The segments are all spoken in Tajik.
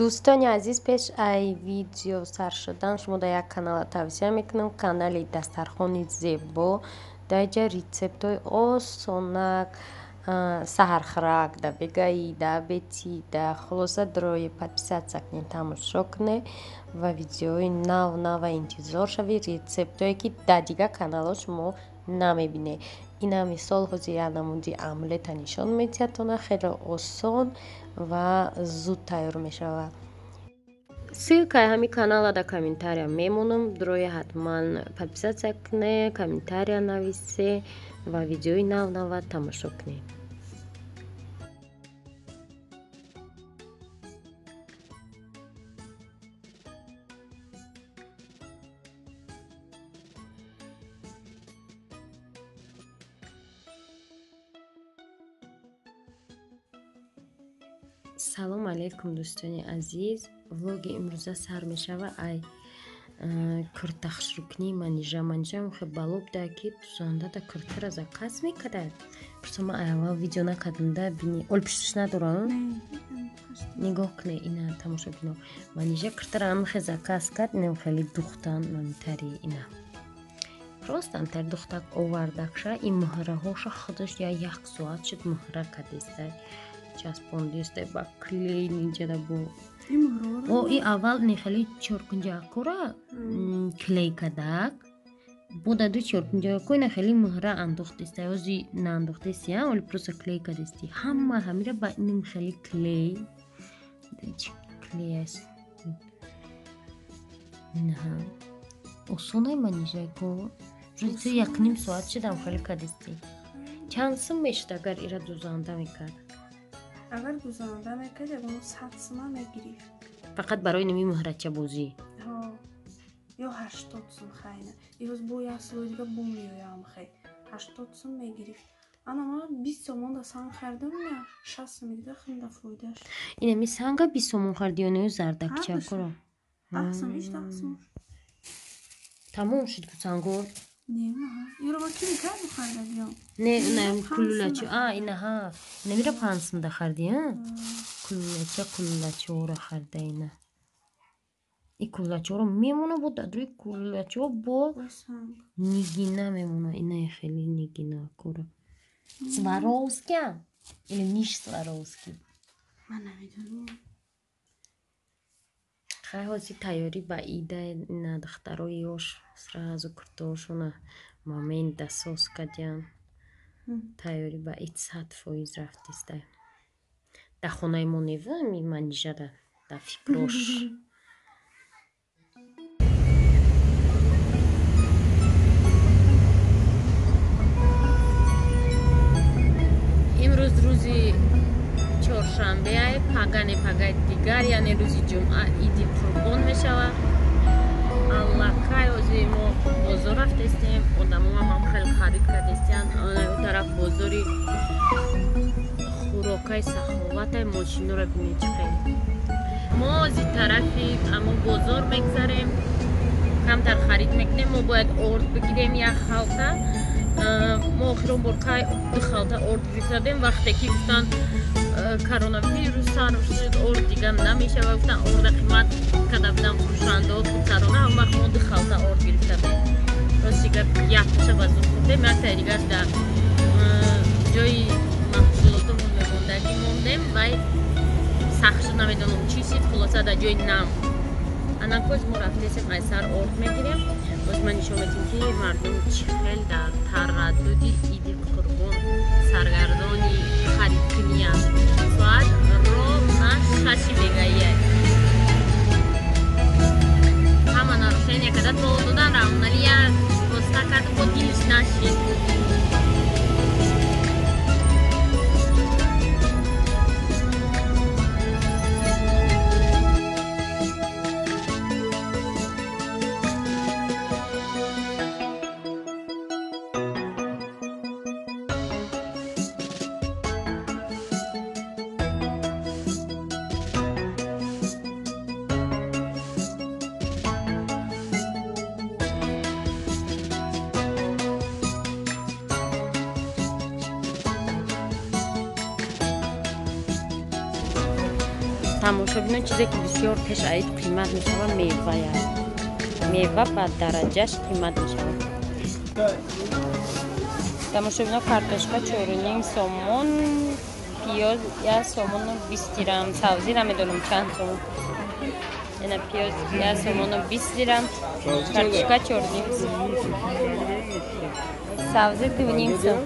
Дӯстони азиз, пеш ай видео сар шудан шумо дар як канала тавсия мекунам, канали Дастархони зебо. Дар ҷа рецептҳои осонак, саҳархӯрак, да бегаи, да бети, да хулоса дрои подписаться кунед, тамошо кунед ва видеои нав нава интизор шавед, рецептҳое ки дар дигар каналҳо шумо намебинед. Ина мисол ҳозир як намуди омлета нишон медиҳад, она хеле осон ва зуд тайёр мешавад. Ссылкаи ҳамин канала дар комментария мемонам, дрои ҳатман подписаться кунед, комментария нависе ва видеои нав нава тамошо кунед. Салом алейкум, дӯстони азиз. Влоги имрӯза сар мешава ай куртахшурукунии Манижа. Манижа хе балоб да ки дузанда да куртара заказ мекард. Просто ман ай аввал видео накардам да бини. Ол пушташ надорам? Нигоҳ куне, ина тамошо бино. Манижа куртара ам хе заказ кард, инам хеле духтан мамитари ина. Просто амтари духтак овардакша, ин муҳраҳоша худаш як соат шуд муҳра кардеста. Часпондистай ба клей ниҷада бо. О, и аввал нехели чоркунҷакора клей кардак. Бо даду чоркунҷако ина хели муҳра андохтестай. Ози наандохтеси, а? Оли просто клей кардести. Ҳама ҳамира ба иним хели клей. Чи клей аст? Инаҳа. Осонай Манижако. Рӯзи якним соат шудам хели кардести. Чанд сум мешуд агар ира дузанда мекард? Агар дузанда мекард, ягон 100 сума мегирифт. Фақат барои ними муҳрачабозӣ? Ҳо, ё 80 сум хайна. Ирӯз бо як слой дига бо меоям хай. 80 сум мегирифт. Ана ман 20 сомон да санг хардам, я 60 сум дига хунда фоидаш. Инами санга 20 сомон хардӣ ё не зардакчакоро? 10 сум, иш 10 сум. Тамом шуд ку санго? Не, иро ма ки мекард хардагиём? Не, на кулулачо. А, ина ҳа. Намира 5 сум да хардӣ, а? Кулулача, кулулачоро харда ина. И кулулачоро мемона бо дадруи кулулачо бо нигина мемона. Ина хеле нигина кора. Сваровски или ниш Сваровски? Ман намедонам. Хай ҳози тайёрӣ ба ида ина духтарои ёш сразу куртоошона момент дасоз кардиян. Тайёрӣ ба ид 100% рафтиста. Дар хонаи мо нева ми Манижара дар фикрош. Имрӯз рӯзи чоршанбе, пагане пагаи дигар, яъне рӯзи ҷумъа иди қурбон мешавад. Аллакай ҳозир мо бозор рафтестем, одамоам ҳам хеле харид кардестиянд. Он тараф бозори хӯрокаи саховатай, мошинора бинед чӣ хел. Мо ози тарафи амо бозор мегзарем, камтар харид мекунем. Мо бояд орд бигирем як халта. Мо охирон бор кай 2 халта орд гирифтадем, вақте ки гуфтанд коронавирус сар шуд, орд дига намешава, гуфтанд орда қимат карда будам фурӯшандаҳо худсарона. Ҳам вақт мо 2 халта орд гирифтадем. Рости гап якташа ба зуд хӯрдем, яктаи дигараш дар ҷои маҳсулотамон мемондагӣ мондем, вай сахт шуд, намедонам чӣ шид, хулоса дар ҷои нам. Анакоз мо рафтесем айсар орд мегирем. Боз ман нишон медиҳем ки мардум чӣ хел дар тараддуди иди қурбон саргардони харидкуниянд. Соат ровна 6 бегаия. Ҳама нарушение карда то додан равнали як воста кард, бо дилш нашид. Тамошобино, чизе ки бисёр пеш аид қимат мешавад, мевая. Мева ба дараҷаш қимат мешавад. Тамошобино, картошка 4.5 сомон, пиёз 1 сомону 20 дирам, савзӣ намедонам чанд сомон. Ина пиёз 1 сомону 20 дирам, картошка 4.5 сом, савзӣ 2.5 сом.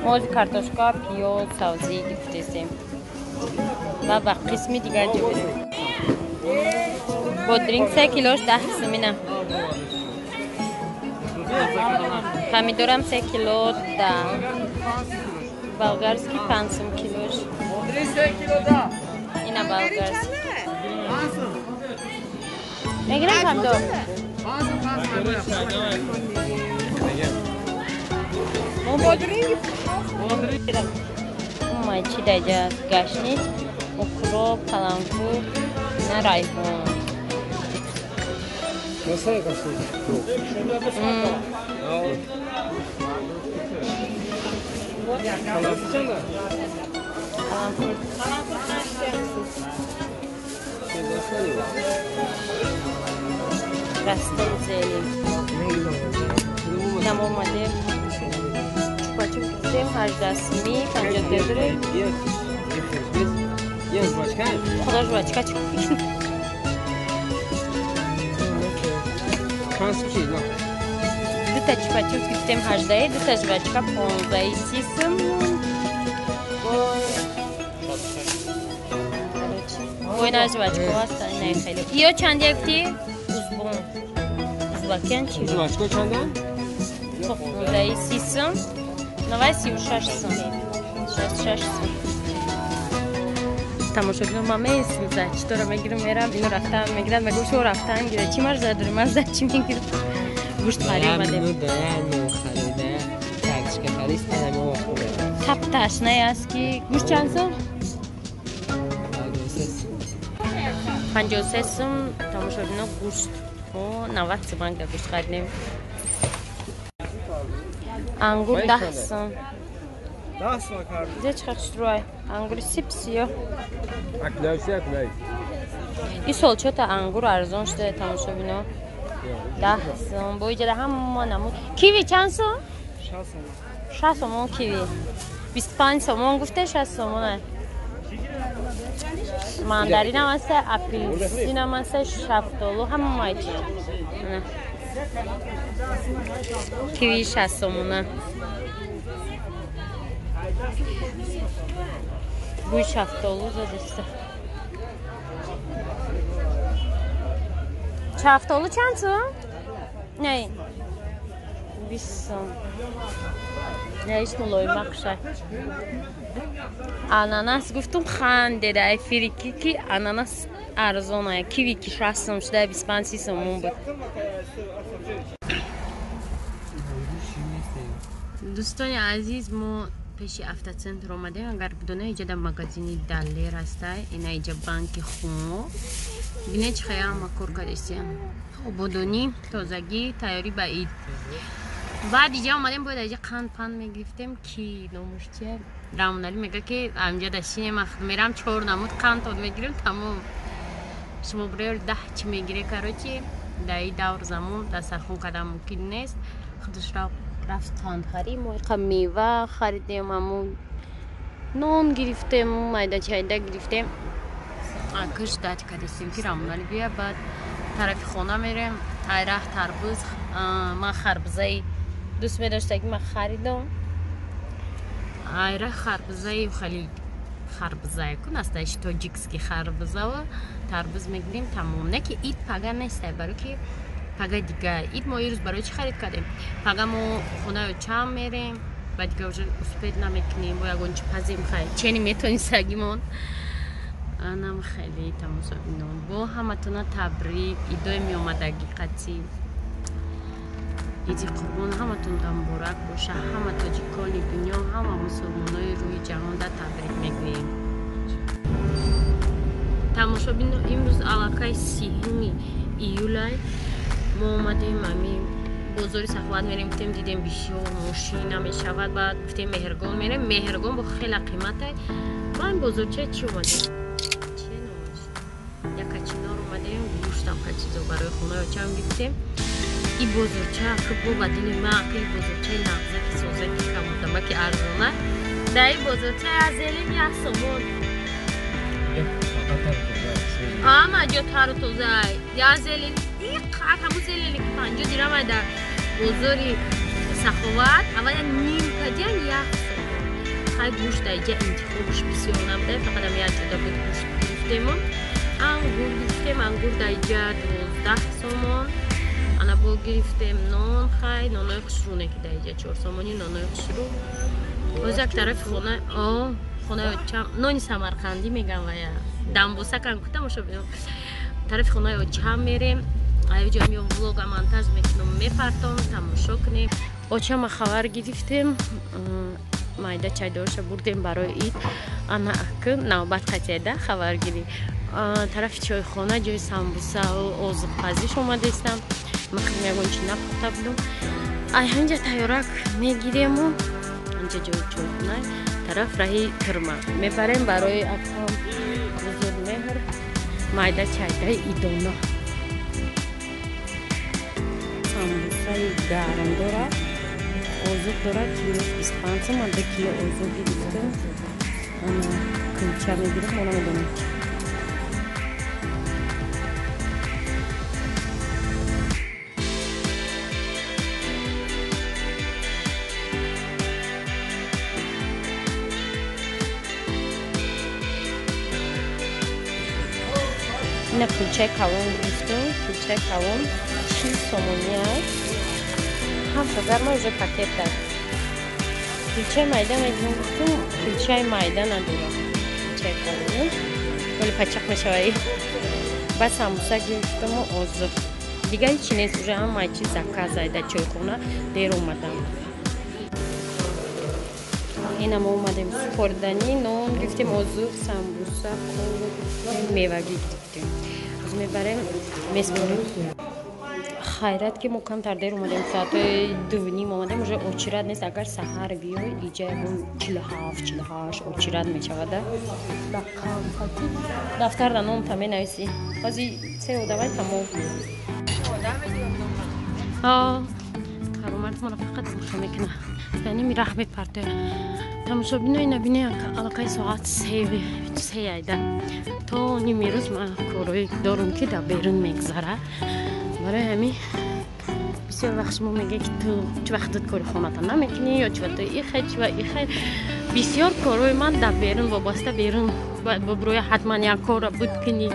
Мо картошка, пиёз, савзӣ гирифтесем ва ба қисми дигар ҷо берем. Бодринг 3 килош 10 сомина. Помидорам 3 кило 10. Болгарский 5 сом килош. Ина болгарский. Мегирем помидор? Май чи даҷа гашнич, укроп, каламфур, на райҳон. Каламфур. Растем зелень. Нам омадем. Чупачуп гирифтем 18 сими, 52 дирем. Худо жвачка чӣ дута чупачуп гирифтем 18, дута жвачка 15 30 сум. Ой, на жвачка аст, не хеле. Иё чанд гуфтӣ? Узбон. Узбакиян чи? Жвачка чанда? 15 30 сум. Давай 36 сум. 66 сум. Тамошобино, ман меистм зачитора мегирам, мерам, ино рафтан мегирам, мегӯм шумо рафтан гира. Чӣ марза дорӣ? Ман зачи мегирам. Гӯшт харид омадем. Тап ташнае аст ки гӯшт чанд сум? 53 сум. Тамошобино, гӯшт. Мо 90 суман гӯшт харидем. Ангур 10 сум. 10 сум кард. Зе чӣ хушрӯй. Ангури сип сиё. Ин сол чота ангур арзон шуда, тамошобино. 10 сум. Бо иҷода ҳама намуд. Киви чанд сум? 6 сум. 6 сомон киви. 25 сомон гуфте, 6 сомона. Мандаринам аст, апелсинам аст, шафтолу ҳама чи. Киви 6 сомона. Бӯи шафтолу задиста. Шафтолу чанд сум? Не. 20 сум. Не, иш мулоима хушай. Ананас гуфтум хандеда ай фирики ки ананас арзона. Киви ки 6 сум шуда, 25 сомон буд. Дӯстони азиз, мо пеши автоцентр омадем. Агар бидонед, иҷа дар магазини Далер ҳастай. Ина иҷа банки Хумо. Бинед чӣ хая ҳама кор кардистиям. Ободонӣ, тозагӣ, тайёрӣ ба ид. Баъд иҷа омадем, бояд иҷа қанд панд мегирифтем, ки номуш чия? Рамоналӣ мега ки амҷа дашинем, мерам 4 намуд қанд тод мегирем, тамом. Шумо бирёр 10 чӣ мегире, короче, дар и давр замон дастархон кардан мумкин нест. Худаш рафт қандхарӣ, мо иқа мева харидем, ҳамун нон гирифтем, майда чайда гирифтем. Акш дад кардистем ки Рамоналӣ бия, баъд тарафи хона мерем. Айраҳ тарбуз, ман харбузаи дӯст медоштагӣ ман харидам. Айраҳ харбузаи хеле харбузае кун астаиш тоҷикский харбузава тарбуз мегирем, тамом. Не ки ид пага нестай, барои ки пага дига ид мо ирӯз барои чӣ харид кардем? Пага мо хонаи чам мерем, ба дига уже успеть намекунем, бо ягон чӣ пазем, хай чени метонистагимон. Анам хеле тамошобинон, бо ҳаматона табрик, идои меомадагӣ қатъӣ. Иди Қурбон ҳаматонда муборак боша, ҳама тоҷикони дунё, ҳама мусулмонои рӯи ҷаҳонда табрик мегӯем. Тамошобино, имрӯз аллакай 30 июлай мо омадем ами Бозори Саховат мерем, гуфтем дидем бисёр мошина мешавад, баъд гуфтем Меҳргон мерем. Меҳргон бо хеле қиматай. Ма ин бозорча чӣ омадем? Че номаш? Якачинор омадем, гӯштам чизо барои хонаи очам гирифтем. И бозорча бо ба дили ма и бозорчаи нағзаки созаки камудамаки арзона. Дар ин бозорча аз зелин як сомон. Ҳама ҷо тару тоза. Я зелин иққад ҳамун зелене ки 50 дирам ай дар бозори Саховат, аввала ним кадиан як сомон. Хай гӯшт дар иҷа интихобш бисёр набуда, фақат ам як ҷода буд гӯшт гирифтему. Ангур гирифтем, ангур дар иҷа 12 сомон. Ана бо гирифтем нон, хай нонои хушрӯне ки дар иҷа 4 сомони нонои хушрӯ. Боз як тарафи хона, хонаи очам, нони самарқандӣ мегам вая. Дамбосакам кутамошо бинам. Тарафи хонаи очам мерем. Аёҷа миём влога монтаж мекунам, мепартом, тамошо кунем. Очама хабар гирифтем, майда чайдорша бурдем барои ид. Ана акн навбат қатида хабаргирӣ. Тарафи чойхона ҷои самбусаву озуқпазиш омадаистам. Ман хеле ягон чи напухта будам. Ай ҳаминҷа тайёрак мегирему инҷа ҷои чойхона тараф раҳи тирма мебарем барои акам Бузургмеҳр майда чайдаи идона. Самбусаи гарм дорад, озуқ дорад, килош 25 сом. Ман 2 кило озуқ гирифтам. Кулча мегирам, мо намедонам. Ина кулчаи калон гирифтам. Кулчаи калон 40 сомонӣ аст. Ҳамша гарма уже пакет аст. Кулчаи майда мегирам, гуфтам, кулчаи майда надорам. Кулчаи калон. Вале пачақ мешавад. Баъд самбуса гирифтаму озуқ. Дигар ҳеч нест, уже ҳамаи чиз заказ ай дар чойхона дер омадам. Ина мо омадем хӯрданӣ, нон гирифтем, озуқ, самбуса, коло гирифтем, мева гирифтем. Аз мебарем, меспорем. Хайрат ки мо камтар дер омадем, соатҳои 2:30 омадем, уже очират нест. Агар саҳар биёй, иҷа ягон 47, 48 очират мешавада. Дафтар да номта менависӣ. Ҳози се одамай тамом. Каромат мара фақат тамошо мекунад. Ними раҳ мепартояд. Тамошобинои набинаи аллакай соат се айда. То ними рӯз ман корҳое дорам ки дар берун мегзара. Барои ҳамин бисёр вақт шумо мегӯед ки ту чӣ вақт кори хоната намекунӣ ё чӣ вақт ихай, чӣ вақт ихай. Бисёр корҳои ман дар берун вобаста берун бояд бибурӯя, ҳатман як корро буд кунӣ.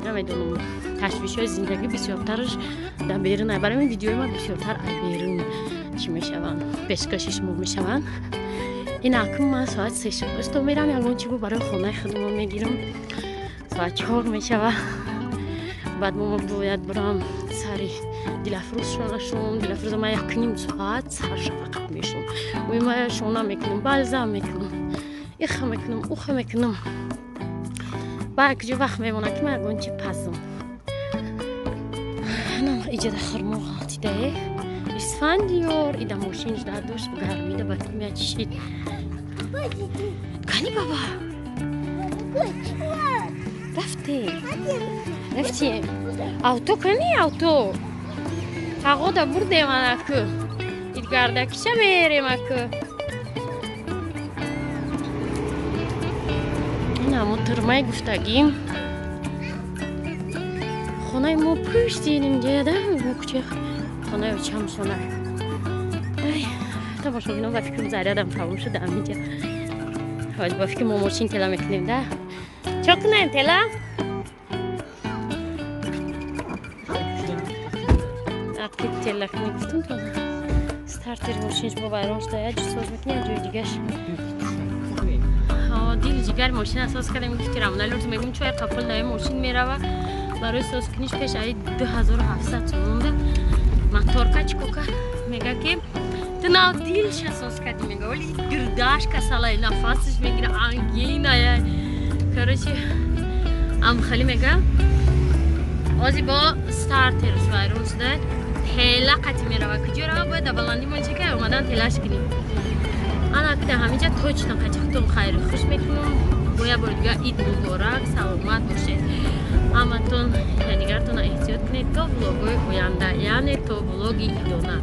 Намедонам, ташвишҳои зиндагӣ бисёртараш дар берун ай. Барои ҳамин видеои ман бисёртар ай берун чӣ мешаванд, пешкаши шумо мешаванд. Ин акн ман соат 3 шуд. Мерам ягон чӣ бо барои хонаи худамон мегирам. Соат 4 мешавад. Баъд мо бояд бурам сари Дилафрӯз шонашон. Дилафрӯза ман 1.5 соат сар шафақат мешум. Ӯи ман шона мекунам, балзам мекунам, иха мекунам, уха мекунам. Баъд куҷо вақт мемонад ки ман ягон чи пазам. Нам иҷода хурмо ғалтидае. Исфандиёр ида мошин жда дошт, гармида ба меачишид. Кани баба? Рафтем. Рафтем. Авто кани авто? Ҳағода бурдем анаку. Идгардакиша мерем аку. Ин ҳамун тирмаи гуфтагим. Хонаи мо пушти нимҷояда, кӯча хонаи очам шона. Ай, тамошобинон ба фикрам зарядам тамом шуда ҳаминҷа. Ҳоҷ ба фикр мо мошин тела мекунем да. Чо кунем тела? Ақиб тела кунем гуфтум то стартери мошинш бо вайрон шуда, як ҷо соз мекунем, як ҷои дигаш. Дили ҷигари мошина соз кардем, гуфти Рамоналӣ мегӯм чой қапул даи мошин мерава. Барои созкуниш пеш ай 2700 сомонда моторка чӣ кока мега ки ту нав дилша соз кардӣ, мега вале гирдаш касалай, нафасаш мегира, ангиная. Короче, амхали мега ози бо стартерш вайрон шуда. Тела қати мерава, куҷо рава, бояд дар баландӣ мончака омадан телаш кунӣ. Ана ки дар ҳаминҷа точно қати худтон хайру хуш мекунам. Бо як бори дига ид муборак, саломат бошед ҳаматон, якдигартона эҳтиёт кунед то влогҳои оянда, яъне то влоги идона.